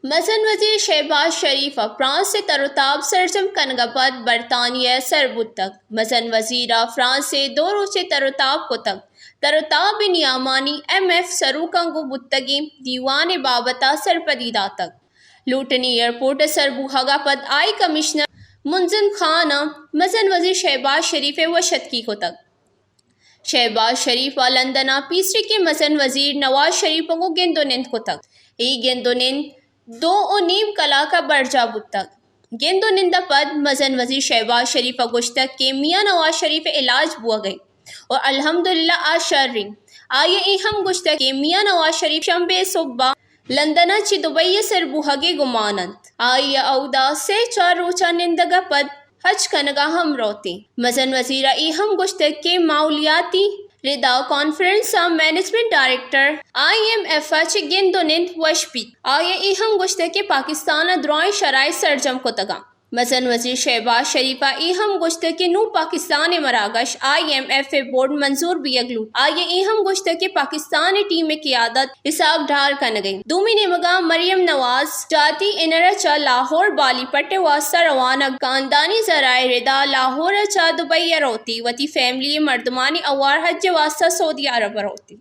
مزن وزیر شہباز شریف ء فرانس ء تر و تاب سرجم کنگ ء پد برطانیہ ء سر بوتگ۔ مزن وزیر ء فرانس ء دو روچ ء تر و تاب کتگ۔ تر و تاب ء نیامانی ایم ایف سروکاں گوں بوتگیں دیوان ء بابت ء سرپدی داتگ۔ لوٹنی ایئرپورٹ ء سر بوہگ ء پد ہائی کمشنر منزم خان ء مزن وزیر شہباز شریف ء وش اتکی کتگ۔ شہباز شریف ء لندن ء پیسریکیں مزن وزیر نواز شریف ء گوں گند و نند کتگ۔ اے گند و نند دو و نیم کلاک ء برجاہ بوتگ۔ گند و نند ء پد مزن وزیر شہباز شریف ء گوشتگ کہ میاں نواز شریف ء علاج بوہگ ء انت و الحمدللہ آ شر انت۔ آئی ء اے ہم گوشتگ کہ میاں نواز شریف شنبے ء سہب ء لندن ء چہ دبئی ء سر بوہگ ء گمان انت۔ آئی ء اودا سے چار روچ ء نندگ ء پد حج کنگ ء ہم روت انت۔ مزن وزیر ء اے ہم گوشتگ کہ ماحولیاتی ردا کانفرنس ء management director I M F ء چہ گند و نند وش بیت۔ آئی ء اے ہم گوشتگ کہ پاکستان ء درائیں شرائط سرجم کتگ انت۔ مزن وزیر شہباز شریف ء اے ہم گوشتگ کہ نوں پاکستان ء مراگش آئی ایم ایف ء بورڈ منظور بیگ لوٹ۔ آئی ء اے ہم گوشتگ کہ پاکستان ء ٹیم ء قیادت اسحاق ڈار کنگ ء انت۔ دومی نیمگ ء مریم نواز جاتی انر ء چہ لاہور بالی پٹ ء واستہ روانگ کاندانی ذرائع ردا لاہور ء چہ دبئی ء روتی، وتی فیملی ء مردمانی ہوار حج ء واستہ سعودی عرب ء روتی۔